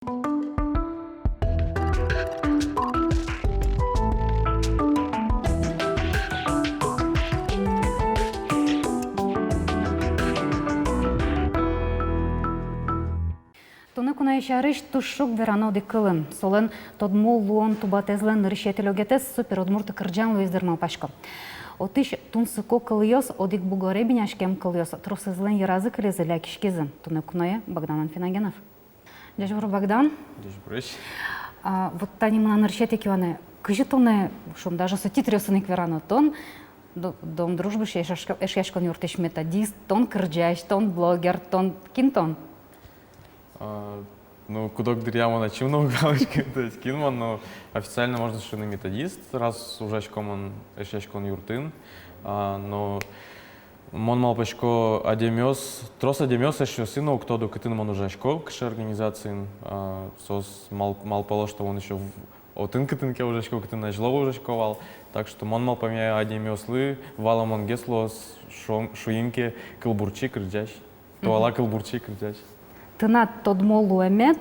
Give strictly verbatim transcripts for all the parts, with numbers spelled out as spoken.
Туннэ куное сярысь туж шуг верано одӥг кылын. Солэн тодмо луон тубатэзлэн нырысетӥ лёгетэз суперудмурт кырӟан луиз, дыр, малпасько. Отысь тунсыко кылъёс, одӥг бугоре биняськем кылъёс тросэзлэн йыразы кылизы, лякиськизы. Туннэ куное Богдан Анфиногенов. Ӟечбур, Богдан. Ӟечбуресь. А, вот тани мынам нырысетӥ куанэ. Кызьы тонэ, шуом, даже со титръёсын ик верано, тон До-, Дом дружбысь эшъяськ-, эшъяськон юртысь методист, тон кырӟась, тон блогер, тон кин тон? А, ну, куд-ог дыръя мон ачим но уг валаськы, то есть кин мон, но официально можно шуыны методист, раз ужасько мон эшъяськон юртын. А, но мон малпасько, адямиос, трос адямиос эшъёсы но уг тоды, кытын мон ужасько, кыӵе организациын, а, соос мал-, малпало, что мон ещё в-, отын, кытын ке ужасько, кытын азьло ужасько вал. Так что мон малпамъя, адямиослы валамонгес луоз, шуом, шуим ке, кылбурчи, кырӟась. Туала кылбурчи, кырӟась. Тынад тодмо луэмед,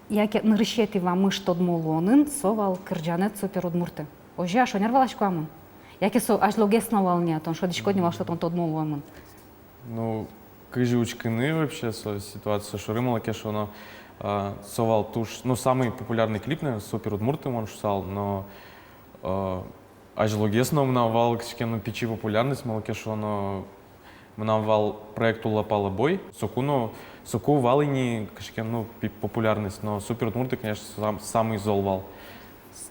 яке нырысетӥ вамыш тодмо луонын со вал кырӟанэд «Суперудмурты». Озьы-а, шонер валасько-а мон? Яке со азьлогес но вал ни-а, тон шӧдӥськод ни вал, что тон тодмо луэмын? Ну, кызьы учкыны вообще со ситуация шоры, малы ке шуоно, а, со вал туж, ну, самый популярный клип, наверное, «Суперудмурты» мон шуысал, но, а, азьлогес но мынам вал кыӵе ке но пичи популярность, малы ке шуоно мынам вал проект «Уллапала бой», соку но, соку вал ини кыӵе ке но, ну, пи-, популярность, но «Суперудмурты», конечно, сам-, самый зол вал.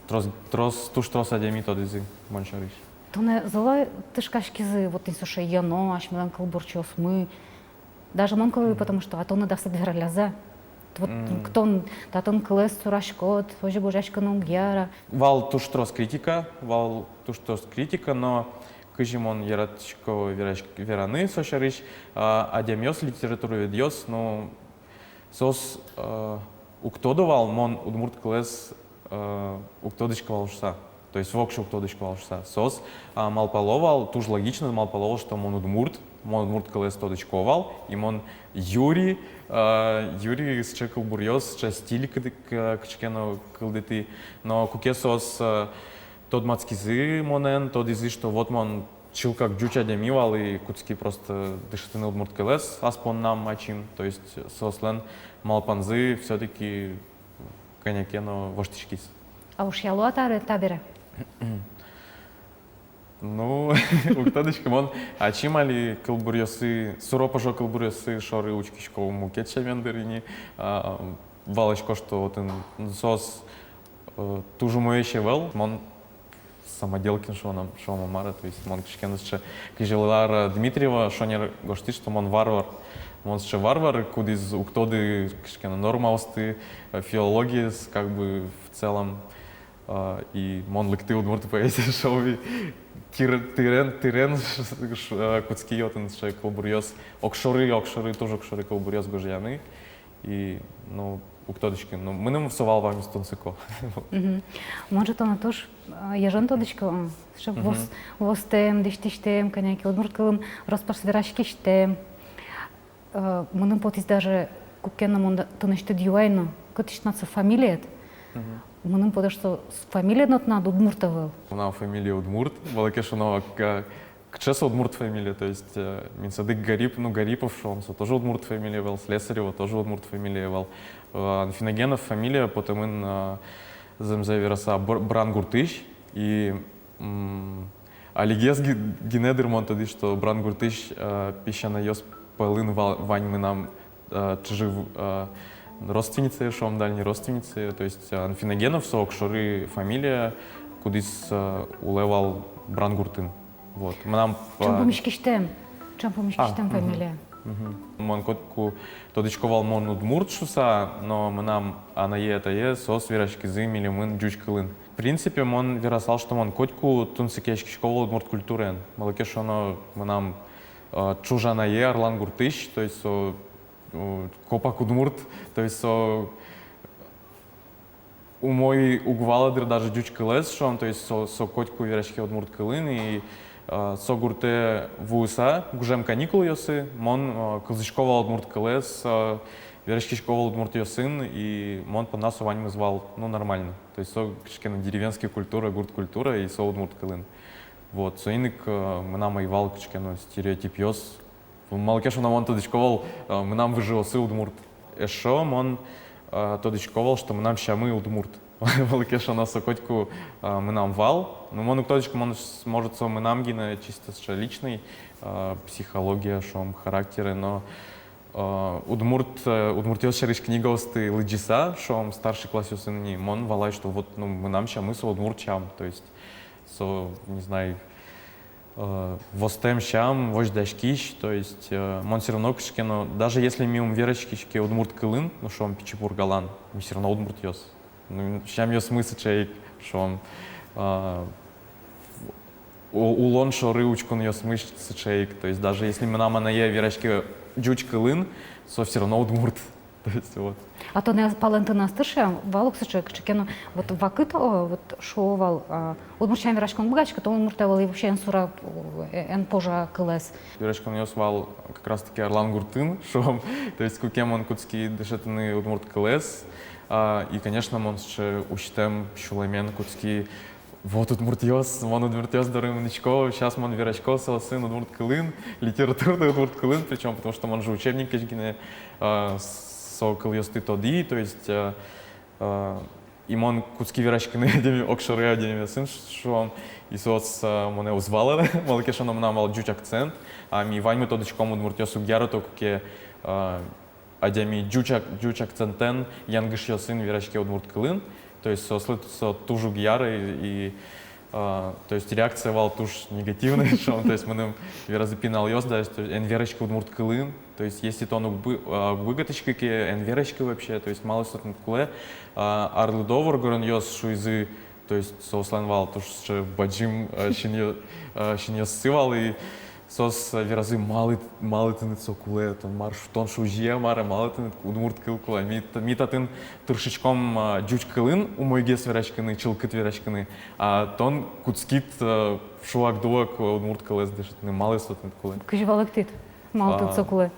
Трос, трос, туж трос адями тодӥзы мон сярысь. Тонэ зол-а тышкаськизы, вот, тӥни со сыӵе йӧно, асьмелэн кылбурчиосмы? Даже мон кылӥ, потому что, а тонэ дасад вераллязы. Вот тон татын кылэз сураськод, озьы гожъяськыны уг яра. Вал туж трос критика, вал туж трос критика, но кызьы мон яратӥсько вераськ-, вераны со сярысь, а, адямиос, литературоведъёс, ну, соос, а, уг тодо вал, мон удмурт кылэз э, уг тодӥськы вал шуыса. То есть воксё уг тодӥськы вал шуыса. Соос, а, малпало вал, туж логично малпало вал, что мон удмурт, мон удмурт кылэз тодӥсько вал, и мон юри, э, юри сыӵе кылбуръёс, сыӵе стиль кыдык, э, кыӵе ке но кылдытӥ. Но куке соос, э, тодматскизы монэн, тодӥзы, что вот мон чылкак ӟуч адями вал и кутски просто дышетыны удмурт кылэз ас поннам ачим. То есть соослэн малпанзы всё-таки кӧня ке но воштӥськиз. А ушъяло-а табере, табере? Ну, уг тодӥськы, мон ачим али кылбуръёсы, суро-пожо кылбуръёсы шоры учкисько мукет сямен дыр ини, а, валасько, что отын соос, э, туж умоесь ӧвӧл, мон самоделкин шуом-а, шуом-а, мар-а, то есть мон кыӵе ке но сыӵе, Кызьылар Дмитриева шонер гожтӥз, что мон варвар. Мон сыӵе варвар, кудӥз уг тоды кыӵе ке но нормаосты, э, филологиез, как бы, в целом, э, и мон лыктӥ удмурт поэзия шуом, и тӥр-, тӥрен, тӥрен, э, кутски отын сыӵе кылбуръёс, огшоры, огшоры, туж огшоры кылбуръёс гожъяны. И, ну, уг тодӥськы, ну, мыным со вал ваньмыз тунсыко. Мгм. Мон же тонэ туж, а, йӧжон тодӥсько, а, сыӵе вос-, востэм, дӥсьтӥсьтэм, кӧня ке удмурт кылын рос-прос вераськисьтэм. Э, мыным потӥз даже, куке но мон да-, тынэсьтыд юай но, кытысь тынад со фамилиед. Мгм. Мыным потэ, что с-, фамилиед но тынад удмурт ӧвӧл. Мынам фамилия удмурт, малы ке шуоно, а, Кыӵе со удмурт фамилия, то есть, э, мин садык Гарип-, ну, Гарипов шуом, со тоже удмурт фамилия вал, Слесарева тоже удмурт фамилия вал. Э, Анфиногенов фамилия потэмын, э, зэмзэ вераса, Бр-, Брангуртысь, и, м, алигес ги-, гинэ дыр мон тодӥ, что Брангуртысь, э, песянайёс пӧлын ва-, вань мынам, э, чыжы-, э, родственницае шуом, дальней родственницае, то есть, э, Анфиногенов со огшоры фамилия, кудӥз, э, улэ вал Брангуртын. Вот. Мынам, ӵем, э, пумиськисьтэм, ӵем пумиськисьтэм, а, мгм, фамилия. Мгм. Мон котьку тодӥсько вал, мон удмурт шуыса, но мынам анае-атае соос вераськизы милемын ӟуч кылын. В принципе, мон верасал, что мон котьку тунсыкъяськисько вал удмурт культураен. Малы ке шуоно, мынам, э, ӵуж анае Арлан гуртысь, то есть со, э, копак удмурт, то есть со умой уг вала дыр даже ӟуч кылэз шуом, то есть со, со котьку вераське удмурт кылын, и, э, со гуртэ вуыса, гужем каникулъёсы, мон, э, кылзӥсько вал удмурт кылэз, э, Вераськисько вал удмуртъёсын, и мон понна со ваньмыз вал, ну, нормально. То есть со кыӵе ке но деревенский культура, гурт культура, и со удмурт кылын. Вот, соин ик, э, мынам ӧй вал кыӵе ке но стереотипъёс. Малы ке шуоно, мон тодӥсько вал, э, мынам выжыосы удмурт. Эшшо мон, э, тодӥсько вал, что мынам сямы удмурт. Малы ке шуоно, со котьку, э, мынам вал. Ну, мон уг тодӥськы, мон, может, со мынам гинэ, чисто сыӵе личный, э, психология, шуом, характере, но, э, удмурт, э, удмуртъёс сярысь книгаосты лыдӟыса, шуом, старший классъёсын ини, мон валай, что вот, ну, мынам сямы со удмурт сям, то есть со, не знаю, э, востэм сям, возьдаськись, то есть, э, мон всё равно кыӵе ке но, даже если ми ум вераськиське удмурт кылын, ну, шуом, Пичи Пургалан, ми всё равно удмуртъёс. Ну, сямъёсмы сыӵе ик, шуом, э, у-, улон шоры учконъёсмы сыӵе ик, то есть даже если мынам анае вераське ӟуч кылын, со всё равно удмурт. То есть вот. А тонэ палэнтыны ӧз тырше, вал ук сыӵе, кыӵе ке но, вот вакыт, о, вот шуо вал, а, удмурт сямен вераськон уг быгатӥськы, тон удмурт ӧвӧл, и вообще эн сура, э, эн пожа кылэз. Вераськонъёс вал как раз-таки Арлан гуртын, шуом. То есть куке мон кутски дышетыны удмурт кылэз, а, и, конечно, мон сыӵе усьтэм сюлэмен кутски: вот удмуртъёс, мон удмуртъёс доры мынӥсько, сейчас мон верасько соосын удмурт кылын, литературной удмурт кылын, причём потому что мон же учебникысь гинэ, а, со кылъёсты тодӥ, то есть, а, а, и мон кутски вераськыны адями, огшоры адямиосын, шуом, и соос, а, монэ уз валалэ, малы ке шуоно, мынам вал ӟуч акцент, а ми ваньмы тодӥськом, удмуртъёс уг ярато, куке, а, адями ӟуч ак-, ӟуч акцентэн, янгышъёсын вераське удмурт кылын, то есть соослы со туж уг яра, и, и, а, то есть реакция вал туж негативной, шуом, то есть мыным веразы пиналъёс, да, что эн вераськы удмурт кылын, то есть если тон уг бы-, а, уг быгатӥськы ке, эн вераськы вообще, то есть малы со тыныд кулэ, а, арлыдо воргоронъёс шуизы, то есть соослэн вал туж сыӵе бадӟым, э, синъё-, э, синъёссы вал, и соос, э, веразы: малы, малы тыныд со кулэ, тон мар шу-, тон шузи-а, мар-а, малы тыныд удмурт кыл кулэ? Ми т-, ми татын тыршиськом, э, ӟуч кылын умойгес вераськыны, чылкыт вераськыны, а тон кутскид, э, шуак-дуак удмурт кылэз дышетыны, малы со тыныд кулэ? Кызьы валэктӥд, малы тыныд со кулэ?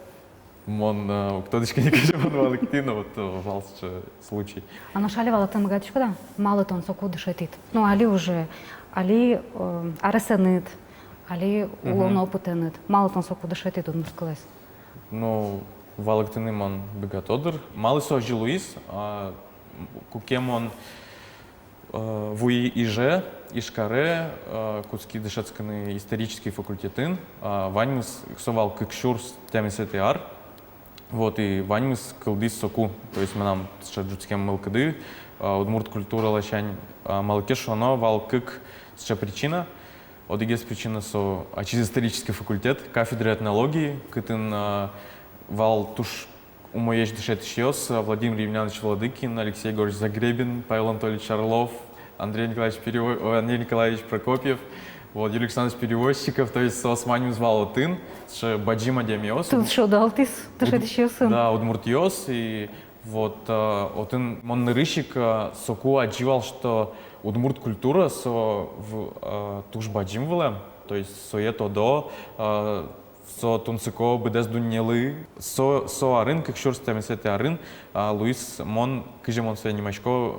Мон, э, уг тодӥськы ни, кызьы мон валэктӥ, но вот, э, вал сыӵе случай. А нош али валэктыны быгатӥськод-а, малы тон соку дышетӥд? Ну, али уже, али, э, аресэныд, али улон опытэныд. Малы тон соку дышетӥд удмурт кылэз? Ну, валэктыны мон быгато дыр. Малы со озьы луиз, а, куке мон Э, вуи Иже, Ижкаре, э, кутски дышетскыны исторический факультетын, э, ваньмыз, со вал кык сюрс тямысэтӥ ар. Вот, и ваньмыз кылдӥз соку, то есть мынам сыӵе ӝутскем мылкыды, э, удмурт культура ласянь, э, малы ке шуоно, вал кык сыӵе причина. Одӥгез причина — со ачиз исторический факультет, кафедра этнологии, кытын, э, вал туж умоесь дышетӥсьёс: Владимир Емельянович Владыкин, Алексей Егорович Загребин, Павел Анатольевич Орлов, Андрей Николаевич Перево-, ой, Андрей Николаевич Прокопьев, вот, Юрий Александрович Перевозчиков, то есть соос ваньмыз вал отын, сыӵе бадӟым адямиос. Тыл шудалтӥз дышетӥсьёсын. Да, удмуртъёс, и вот, э, отын мон нырысь ик, э, соку адӟи вал, что удмурт культура со в-, э, туж бадӟым вылэм, то есть сое тодо, э, со тунсыко быдэс дуннелы. Со, со арын, кык сюрс тямысэтӥ арын, а, луиз, мон, кызьы мон сое нимасько,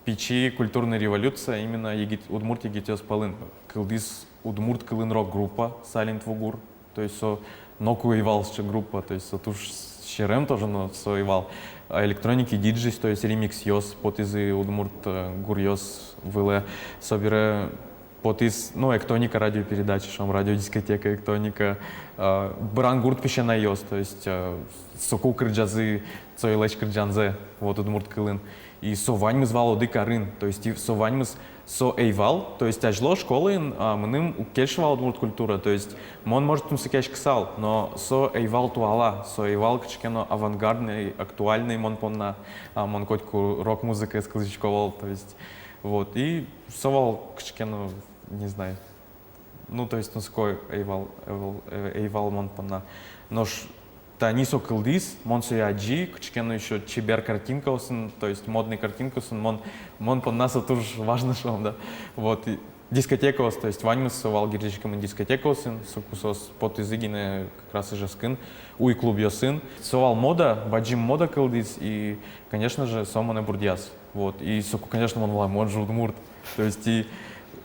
пичи культурной революция именно егит-, удмурт егитъёс пӧлын. Кылдӥз удмурт кылын рок-группа Silent Woo Goore. То есть со ноку ӧй вал сыӵе группа, то есть со туж серем тоже, но со ӧй вал. А электроники диджейс, то есть ремиксъёс потӥзы удмурт, э, гуръёс вылэ. Собере потӥз, ну, «Эктоника» радиопередача, шуом, радиодискотека «Эктоника», э, «Брангурт песянайёс», то есть, э, соку кырӟазы сойлэсь кырӟанзэ, вот, удмурт кылын. И со ваньмыз вал одӥг арын, то есть и со ваньмыз, со ӧй вал, то есть азьло школаын, а, мыным уг кельшы вал удмурт культура, то есть мон, может, тунсыкъяськысал, но со ӧй вал туала, со ӧй вал кыӵе ке но авангардной, актуальной мон понна, а, мон котьку рок-музыкаез кылзӥсько вал, то есть, вот, и со вал кыӵе ке но, не знаю, ну, то есть, ну, тунсыко ӧй вал, ӧй вал, э, ӧй вал мон понна. Нош тани со кылдӥз, мон сое адӟи, кыӵе ке но ещё чебер картинкаосын, то есть модной картинкаосын, мон, мон понна со туж важно, шуом, да. Вот, и Дискотекаос, то есть ваньмыз со вал герӟаськемын дискотекаосын, соку соос потӥзы гинэ как раз Ижевскын уй клубъёсын. Со вал мода, бадӟым мода кылдӥз, и, конечно же, со монэ бурдъяз. Вот. И соку, конечно, мон валай, мон же удмурт. То есть и,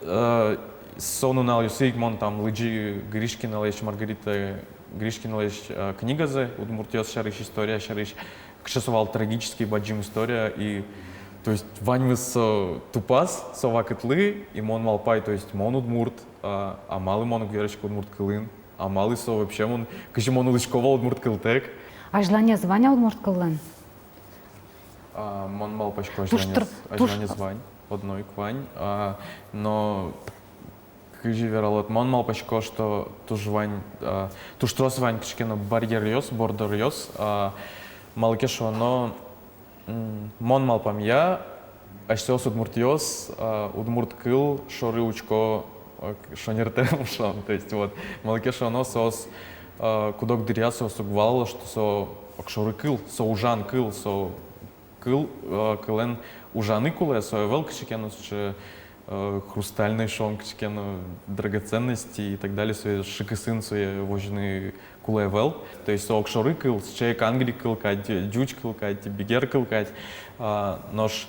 э, со нуналъёсы ик мон там лыдӟи Гришкинлэсь, Маргарита Гришкинлэсь, э, книгазэ, удмуртъёс сярысь, история сярысь. Кыӵе со вал трагический бадӟым история, и, то есть, ваньмыз со тупаз со вакытлы, и мон малпай, то есть, мон удмурт, а, а малы мон уг вераськы удмурт кылын, а малы со вообще мон, кызьы мон улӥсько вал удмурт кылтэк. Азьланез вань-а удмурт кыллэн? А, мон малпасько, азьланез, азьланез вань, одно ик вань, а, но кызьы вералод, мон малпасько, что туж вань, а, туж трос вань кыӵе ке но барьеръёс, бордоръёс, а, малы ке шуоно, м, мон малпамъя, асьсэос удмуртъёс, а, удмурт кыл шоры учко, а, шонертэ, шуом, то есть вот, малы ке шуоно, соос, а, куд-ог дыръя соос уг вало, что со огшоры кыл, со ужан кыл, со кыл, э, кылэн ужаны кулэ, со ӧвӧл кыӵе ке но сыӵе, э, хрустальной, шуом, кыӵе ке но драгоценности и так далее, сое шыкысын сое возьыны кулэ ӧвӧл. То есть со огшоры кыл, сыӵе ик англи кыл кадь, ӟуч кыл кадь, бигер кыл кадь. А, нош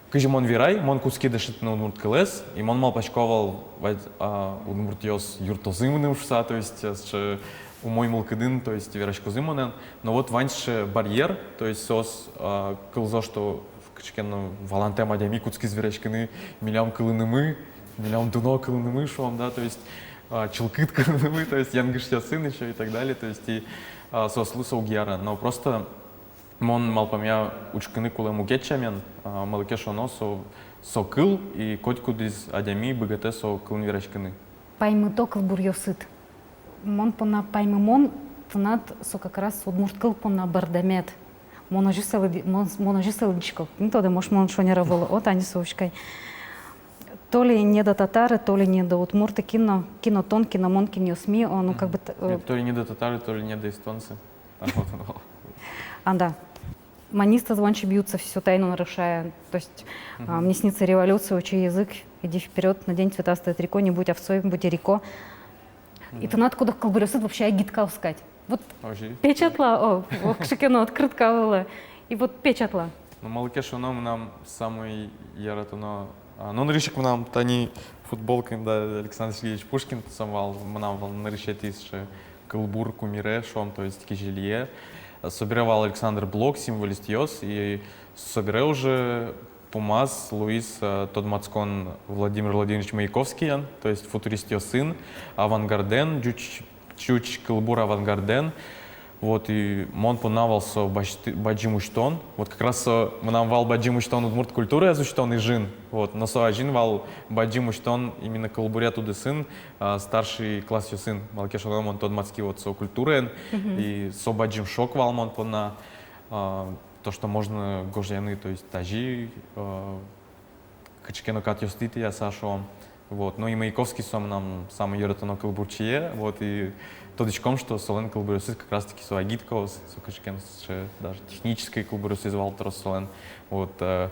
кызьы мон верай, мон кутски дышетыны удмурт кылэз, и мон малпасько вал, вать, а, удмуртъёс юрттозы мыным шуса, то есть, э, сыӵе умой мылкыдын, то есть вераськозы монэн. Но вот вань сыӵе барьер, то есть соос, а, кылзо, что кыӵе ке но валантэм адями кутскиз вераськыны милям кылынымы, милям дуно кылынымы, шуом, да, то есть, а, чылкыт кылынымы, то есть янгышъёсын ещё и так далее, то есть и, а, соослы со уг яра. Но просто мон малпамъя, учкыны кулэ мукет сямен, а, малы ке шуоно, со, со кыл, и котькудӥз адями быгатэ со кылын вераськыны. Паймыто кылбуръёсыд. Мон понна паймымон, тынад со как раз удмурт кыл понна бӧрдэмед. Мон озьы сое лыд-, мон, мон озьы сое лыдӟисько. Кин тодэ, может, мон шонер ӧвӧл, о, тани со учкы ай. То ли недотатары, то ли недоудмурты, кин но, кин но тон, кин но мон, кинъёс ми, о, ну, как бы, э, то ли недотатары, то ли недоэстонцы. А, вот оно. А, да. Монисты звончи бьются, всю тайну нарушая. То есть, а, мне снится революция, учи язык, иди вперёд, надень цветастое трико, не будь овцой, будь эрико. И тынад куд-ог кылбуръёсыд вообще агитка оскать. Вот печатла, о, о, кыӵе ке но открытка вылэ. И вот печатла. Ну, малы ке шуоно, мынам самой яратоно, а, ну, нырысь ик мынам тани футболкаын, да, Александр Сергеевич Пушкин, со вал, мынам вал нырысетӥез сыӵе кылбур кумире, шуом, то есть кизилие. Собере вал Александр Блок, символистъёс, и собере уже пумаз луиз, э, тодматскон Владимир Владимирович Маяковскиен, то есть футуристъёсын, авангарден, ӟуч, ӟуч кылбур авангарден. Вот, и мон понна вал со бадӟ-, бадӟым усьтон. Вот как раз со мынам вал бадӟым усьтон удмурт культураез усьтон Ижын. Вот, но со азьын вал бадӟым усьтон именно кылбуръя удысын, а, старший классъёсын. Малы ке шуоно, мон тодматски вот со культураен, и со бадӟым шок вал мон понна, а, то, что можно гожъяны, то есть тазьы, а, кыӵе ке но катъёсты тӥяса, шуом. Вот. Ну и Маяковский со мынам самой яратоно кылбурчие. Вот. И тодӥськом, что солэн кылбуръёсыз как раз-таки со агиткаос, со кыӵе ке но сыӵе даже технической кылбуръёсыз вал трос солэн. Вот, э,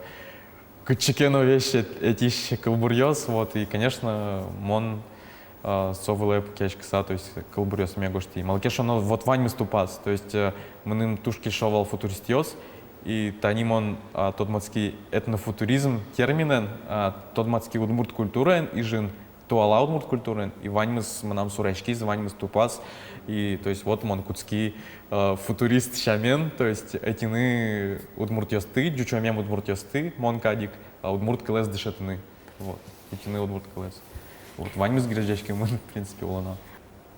кыӵе ке но весь эт-, этӥсь кылбуръёс. Вот. И, конечно, мон, э, со вылэ пыкиськыса, то есть кылбуръёсме гожтӥ. Малы ке шуоно, вот ваньмыз тупаз. То есть, э, мыным туж кельшо вал футуристъёс. И тани мон, а, тодматски этнофутуризм терминэн, а, тодматски удмурт культураен Ижын, туала удмурт культураен, и ваньмыз мынам сураськиз, ваньмыз тупаз. И, то есть, вот мон кутски, э, футурист сямен, то есть, ӧтьыны удмуртъёсты, ӟучомем удмуртъёсты, мон кадь ик, а, удмурт кылэз дышетыны. Вот, ӧтьыны удмурт кылэз. Вот, ваньмыз герӟаськемын, в принципе, улонэ.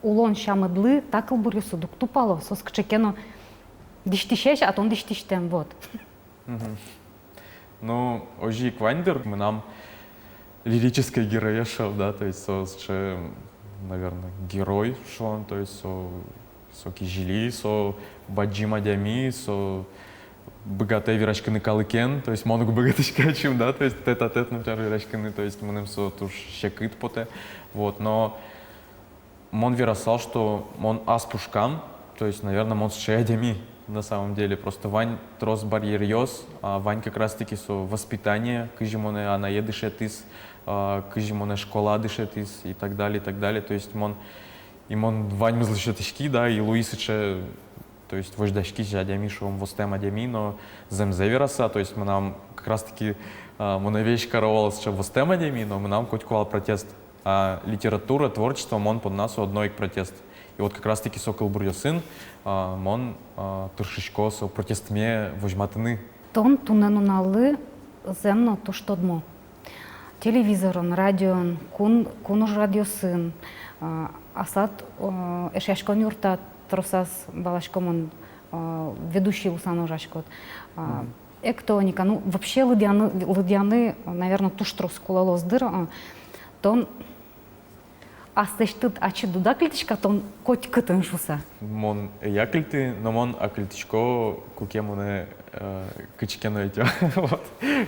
Улон сямыдлы та кылбуръёсыд уг тупало, соос кыӵе ке но дӥсьтӥсесь, а тон дӥсьтӥсьтэм, вот. Мгм. Ну, озьы ик вань дыр, мынам лирической герое, шуом, да, то есть со сыӵе, наверное, герой, шуом, то есть со, со кизили, со бадӟым адями, со быгатэ вераськыны калыкен, то есть мон уг быгатӥськы ачим, да, то есть тет-а-тет, например, вераськыны, то есть мыным со туж секыт потэ, вот, но мон верасал, что мон ас пушкам, то есть, наверное, мон сыӵе адями. На самом деле, просто вань трос барьеръёс, а, вань как раз-таки со воспитание, кызьы монэ анае дышетӥз, а, кызьы монэ школа дышетӥз и так далее, и так далее. То есть мон, и мон ваньмызлы сётӥськи, да, и луи сыӵе, то есть возьдаськись адями, шуом, востэм адями, но зэмзэ вераса, то есть мынам как раз-таки, а, монэ весь каро вал сыӵе востэм адями, но мынам котьку вал протест. А литература, творчество мон понна со одно ик протест. И вот как раз-таки со кылбуръёсын, а, мон, а, тыршисько со протестме возьматыны. Тон туннэ нуналлы зэм но туж тодмо. Телевизорын, радиоын, кун, кун ужрадъёсын, а, аслад, а, эшъяськон юртад тросаз, валасько мон, а, ведущий луыса но ужаськод. А, эктоника, ну, вообще лыдъяны, лыдъяны, наверно, туж трос кулэ луоз, дыр, а. Тон аслэсьтыд ачид уд акыльтӥськы-а, тон котькытын шуыса? Мон ӧй акыльты, но мон акыльтӥсько, куке монэ, э, кыӵе ке но ӧтё. Вот.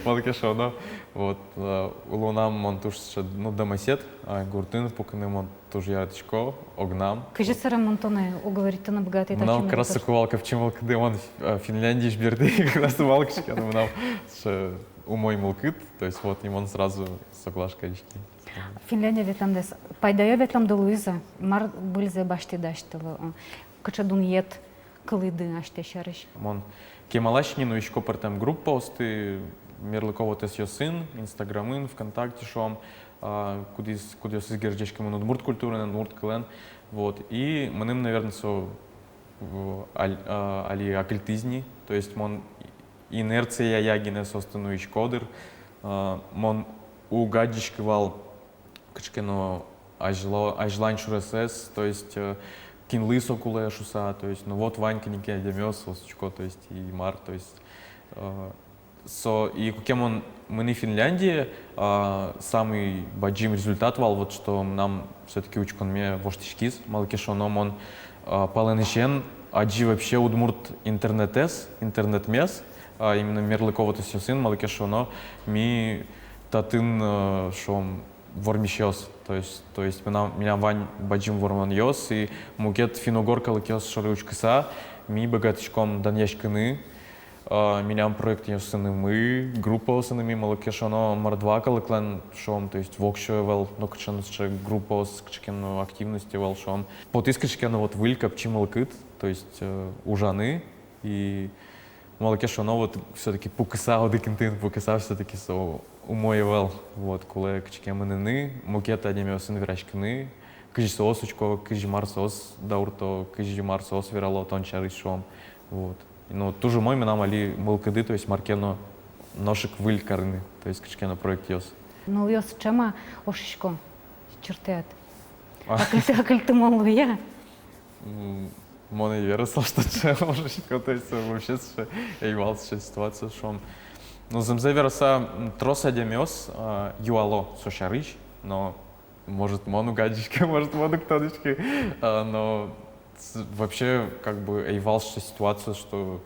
Малы ке шуоно, вот, э, улонам мон туж сыӵе, ну, домосед, а гуртын пукыны мон туж яратӥсько, огнам. Кызьы сэрен мон тонэ уговорить карыны быгатӥ? Мынам как раз соку вал капчи мылкыды, мон, э, Финляндиысь бертӥ, как раз вал кыӵе ке но мынам сыӵе умой мылкыд, то есть вот, и мон сразу соглаш кариськи. Финляндие ветлэмдэс пайдаё ветлэмды луиз-а? Мар выльзэ басьтӥды асьтэлы? Кыӵе дунъет кылӥды асьтэ сярысь? Мон кемалась ини нуисько пӧртэм группаосты мерлыко вотэсъёсын, Инстаграмын, ВКонтакте, шуом, а, кудӥз, кудъёсыз герӟаськемын удмурт культураен, удмурт кылэн. Вот. И мыным, наверно, со, в-, аль-, а, али акыльтӥз ни. То есть мон инерцияя гинэ соосты нуисько, дыр. А, мон уг адӟиськы вал кыӵе ке но азьло-, азьлань сюресэз, то есть, э, кинлы со кулэ шуыса, то есть, ну вот, вань кыӵе ке адямиос, соос учко, то есть, и мар, то есть, э, со, и куке мон мынӥ Финляндие, а, самый бадӟым результат вал, вот, что мынам всё-таки учконме воштӥськиз, малы ке шуоно мон, а, палэнысен адӟи вообще удмурт интернетэз, интернетмес, а, именно мерлыко вотэсъёсын, малы ке шуоно ми татын, э, шуом, вормисьёс. То есть, то есть мынам, милям вань бадӟым вормонъёс, и мукет финн-угор калыкъёс шоры учкыса, ми быгатӥськом данъяськыны, а, милям проектъёсынымы, группаосынымы, малы ке шуоно мордва калыклэн, шуом, то есть воксё ӧвӧл нокыӵе но сыӵе группаос, кыӵе ке но активность ӧвӧл, шуом. Потӥз кыӵе ке но вот выль капчи мылкыд, то есть, э, ужаны, и малы ке шуоно, вот, всё-таки пукыса, одӥг интыын пукыса, всё-таки со умой ӧвӧл. Вот, кулэ кыӵе ке мыныны, мукет адямиосын вераськыны, кызьы соос учко, кызьы мар соос даурто, кызьы мар соос верало тон сярысь, шуом. Вот. Ну, туж умой мынам али мылкыды, то есть мар ке но нош ик выль карыны, то есть кыӵе ке но проектъёс. Нылъёс ӵем-а ошисько чыртыяд? А. Акыльты, акыльты мон луэ. М, мон ӧй верасал, что ӵем ошисько, то есть, э, вообще сыӵе ӧй вал сыӵе ситуация, шуом. Но зэмзэ вераса, м, трос адямиос, а, юало со сярысь, но, может, мон уг адӟиськы, может, мон уг тодӥськы, а, но с-, вообще, как бы, ӧй вал сыӵе ситуация, что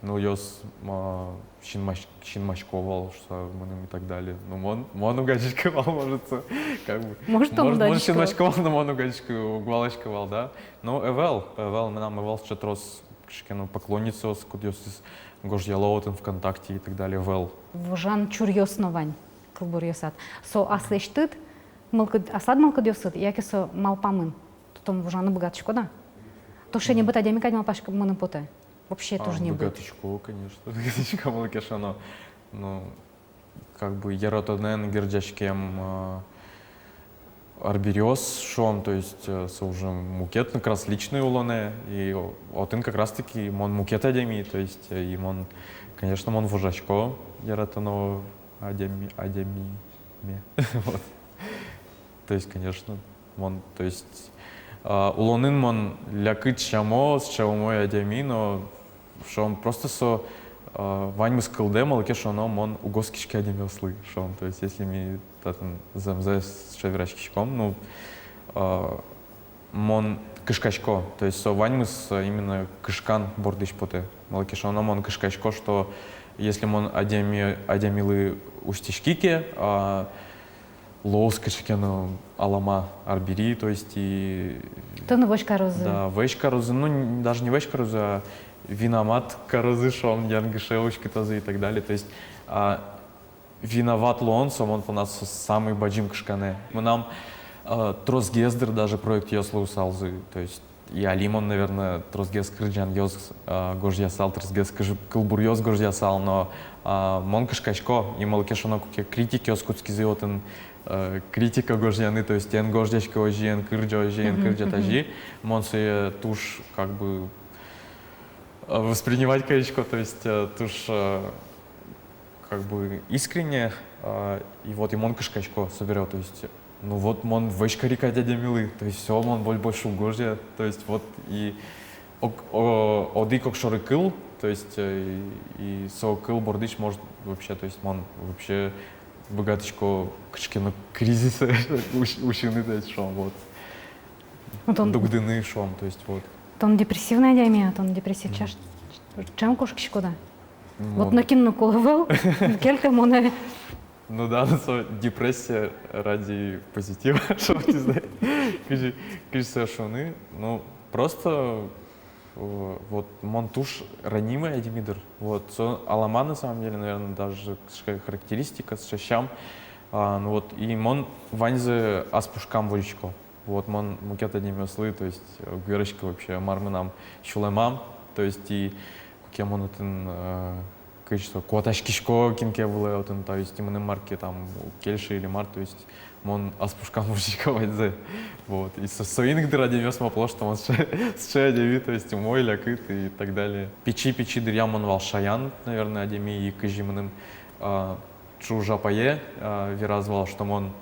нылъёс, а, синмась-, синмасько вал, шуса мыным и так далее. Ну, мон, мон уг адӟиськы вал, может, со, как бы, может, мон, может, мон адӟисько. Синмасько вал, но мон уг адӟиськы, уг валаськы вал, да. Ну, ӧвӧл, ӧвӧл, мынам ӧвӧл сыӵе трос кыӵе ке но поклонницаос, кудъёсыз гожъяло отын ВКонтакте и так далее, ӧвӧл. Вожан чуръёс но вань кылбуръёсад. Со аслэсьтыд мылкыд, аслад мылкыдъёсыд, яке со малпамын? Тон вожаны быгатӥськод-а? Тон шене быт адями кадь малпаськыны потэ. Вообще. А, тоже не быт. Быгатӥсько, конечно, быгатӥсько, малы ке шуоно, ну, как бы, яратонэн герӟаськем, а, арбериос, шуом, то есть, э, со уже мукет, ну, как раз личной улонэ, и о-, отын как раз-таки мон мукет адями, то есть, э, и мон, конечно, мон вожасько яратоно адями, адямиме. Вот. То есть, конечно, мон, то есть, а, улонын мон лякыт сямо, сыӵе умой адями, но, шуом, просто со, а, ваньмыз кылдэ, малы ке шуоно мон уг оскиськы адямиослы, шуом. То есть, если ми татын зэмзэ сыӵе вераськиськом, ну, а, мон кышкасько, то есть со ваньмыз, а, именно кышкан бордысь потэ. Малы ке шуоно мон кышкасько, что если мон адями, адямилы усьтӥськи ке, а, луоз кыӵе ке но алама арбери, то есть и... Тонэ вӧсь карозы. Да, вӧсь карозы, ну, н-, даже не вӧсь карозы, а Винамат карозы, шуом, янгыше уськытозы и так далее. То есть, а, виноват луон, со мон понна со самый бадӟым кышканэ. Мынам, а, тросгес, дыр, даже проектъёс луысалзы. То есть и али мон, наверное, тросгес кырӟанъёс, а, гожъясал, тросгес кыж-, кылбуръёс гожъясал, но, а, мон кышкасько, и малы ке шуоно, куке критикъёс кутскизы отын, э, критика гожъяны, то есть эн гожъяськы озьы, эн кырӟа озьы, эн кырӟа тазьы. Мон сое туж, как бы, э, воспринимать карисько, то есть, э, туж, э, как бы искренне, э, и вот и мон кышкасько собере, то есть, ну вот мон вӧсь кари кадь адямилы, то есть всё, мон больше уг гожъя, то есть вот и ог-, о-, одӥг огшоры кыл, то есть, э, и, и со кыл бордысь, может, вообще, то есть мон вообще быгатӥсько кыӵе ке но кризисэ усь-, усьыны, то есть, шуом, вот. Ну, тон дугдыны, шуом, то есть, вот. Тон депрессивный адями-а, тон депрессия чаш-, чем кошкиськод-а? Вот. Вот нокин но кулэ ӧвӧл, кельтэ монэ. Ну да, ну со депрессия ради позитива, шуом, не знаю. Кызьы, кызьы сое шуыны, ну, просто, э, вот мон туж ранимый адями, дыр. Вот, со алама, на самом деле, наверное, даже кыӵе ке характеристика, сыӵе сям. А, ну вот, и мон ваньзэ ас пушкам возисько. Вот мон мукет адямиослы, то есть, э, уг вераськы вообще, мар мынам сюлэмам, то есть и куке мон отын, э, кызьы со, куатаськисько кин ке вылэ отын, то есть и мыным мар ке там уг кельшы или мар, то есть мон ас пушкам возисько ваньзэ. Вот. И со-, соин ик, дыр, адямиос малпало, что мон сыӵе, сыӵе адями, то есть умой, лякыт и так далее. Пичи-пичи дыръям мон вал шаян, наверное, адями, и кызьы мыным, а, ӵуж апае, а, вераз вал, что мон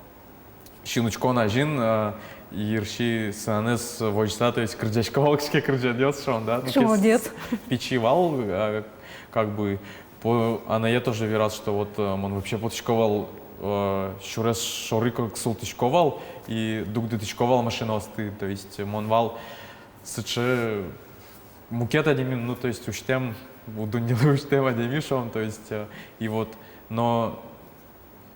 синучкон азьын, а, йырси сценаез возьыса, то есть кырӟасько вал кыӵе ке кырӟанъёс, шуом, да. Ну, молодец. Пичи вал, а, как бы, по-, анае тоже вераз, что вот, э, мон вообще потӥсько вал, э, сюрес шоры ик султӥсько вал и дугдытӥсько вал машинаосты, то есть мон вал сыӵе мукет адями, ну, то есть усьтэм, бу-, дуннелы усьтэм адями, шуом, то есть, э, и вот, но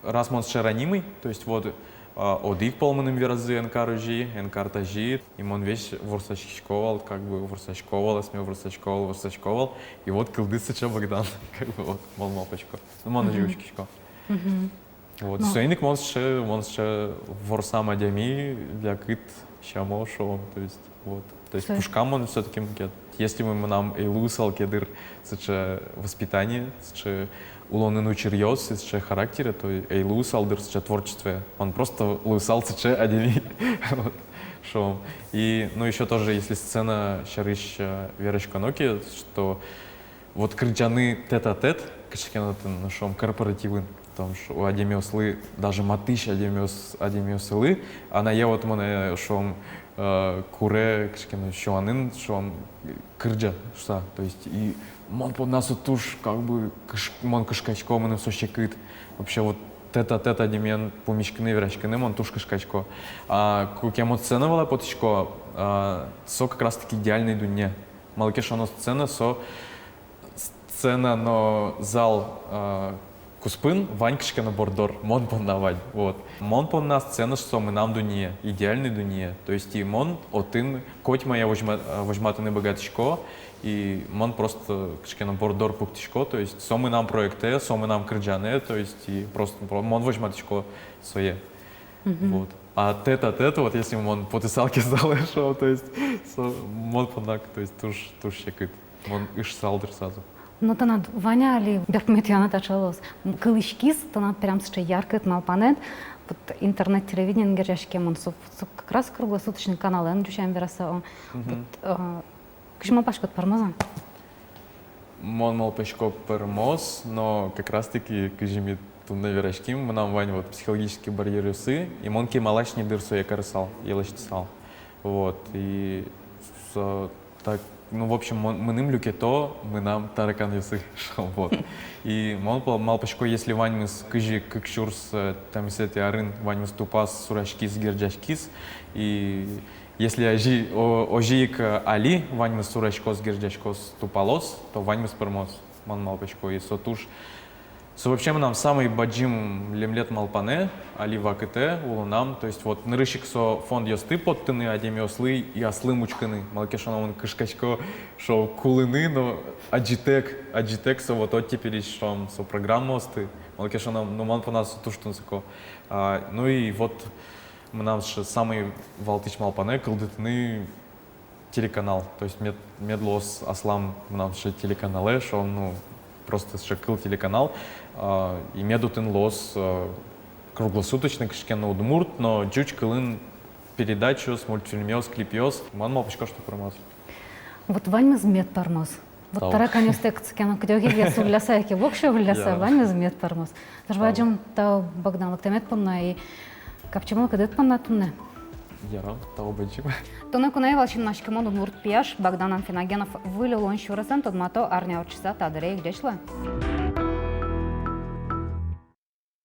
раз мон сыӵе ранимый, то есть вот, а, одӥг пол мыным веразы: эн кар озьы, эн кар тазьы, и мон весь ворсаськисько вал, как бы ворсасько вал, асме ворсасько вал, ворсасько вал, и вот кылдӥз сыӵе Богдан, как бы вот, мон малпасько, ну, мон озьы учкисько. Вот, соин ик мон сыӵе, мон сыӵе ворсам адями, лякыт, сямо, шуом, то есть, вот. То есть пушкам мон всё-таки мукет. Если бы мынам ӧй луысал ке, дыр, сыӵе воспитание, сыӵе улонын учыръёс, сыӵе характере, то ӧй луысал, дыр, сыӵе творчествое. Мон просто луысал сыӵе адями. Вот. Шуом. И, ну, ещё тоже, если сцена сярысь, э, вераськоно ке, что вот кырӟаны тет-а-тет, кыӵе ке но отын, ну, шуом, корпоративын, потому что у адямиослы, даже матысь адямиос-, адямиослы, анае вот монэ, шуом, э, куре кыӵе ке но сюанын, шуом, кырӟа шуса. То есть и мон понна со туж, как бы, кыш-, мон кышкасько, мыным со секыт. Вообще вот тет-а-тет адямиен пумиськыны, вераськыны мон туж кышкасько. А куке мон сцена вылэ потӥсько, а, со как раз-таки идеальной дунне. Малы ке шуоно, сцена со, сцена но зал, а, куспын вань кыӵе ке но борддор, мон понна вань. Вот. Мон понна сцена со мынам дунне, идеальной дунне. То есть и мон отын котьмае возьма-, возьматыны быгатӥсько, и мон просто кыӵе ке но борддор пуктӥсько, то есть со мынам проектэ, со мынам кырӟанэ, то есть и просто про-, мон возьматӥсько сое. Вот. А тет-а-тет, вот если мон потысал ке залэ, шуом, то есть со мон понна, то есть туж, туж секыт. Мон ышсал, дыр, сразу. Но тынад вань али берпуметӥ юанэд таӵе луоз. М, кылӥськиз тынад прям сыӵе яркыт малпанэд, вот интернет-телевидениен герӟаськемын, со, со как раз круглосуточный каналэн ӟучен вераса. Вот, э, кызьы малпаськод, пӧрмоз-а? Мон малпасько, пӧрмоз, но как раз-таки, кызьы ми туннэ вераським, мынам вань вот психологический барьеръёсы, и мон кемалась ни, дыр, сое карысал, лэсьтысал. Вот, и со так, ну, в общем, мон, мыным люкето мынам тараканъёсы, шуом, вот. И мон пол-, малпасько, если ваньмыз кызьы кык сюрс, э, тямысэтӥ арын ваньмыз тупаз, сураськиз, герӟаськиз, и если озьы, о-, озьы ик, э, али ваньмыз сураськоз, герӟаськоз, тупалоз, то ваньмыз пӧрмоз, мон малпасько, и со туж Со вообще мынам самый бадӟым лемлет малпанэ али вакытэ улонам. То есть вот нырысь ик со фондъёсты поттыны адямиослы и аслым учкыны. Малы ке шуоно, мон кышкасько, шуом, кулыны, но адӟытэк, адӟытэк со вот оттепельысь, шуом, со программаосты. Малы ке шуоно, ну, мон понна со туж тунсыко. А, ну и вот мынам сыӵе самый валтӥсь малпанэ кылдытыны телеканал. То есть мед, мед луоз аслам мынам сыӵе телеканалэ, шуом, ну, просто сыӵе кыл телеканал. А, и мед отын луоз, а, круглосуточно кыӵе ке но удмурт но ӟуч кылын передачаос, мультфильмъёс, клипъёс. Мон малпасько, что пӧрмоз. Вот ваньмыз мед пӧрмоз. Вот тараканъёстэк кыӵе ке но кыдёке вес улляса яке воксё улляса, ваньмыз мед пӧрмоз. Туж бадӟым тау, Богдан, лыктэмед понна и капчи мылкыдыд понна туннэ. Яра, тау бадӟым. Туннэ куное вал синмаськымон удмурт пияш Богдан Анфиногенов. Выль улон сюресэн тодмато арня ортчыса та дыре ик. Ӟеч луэ.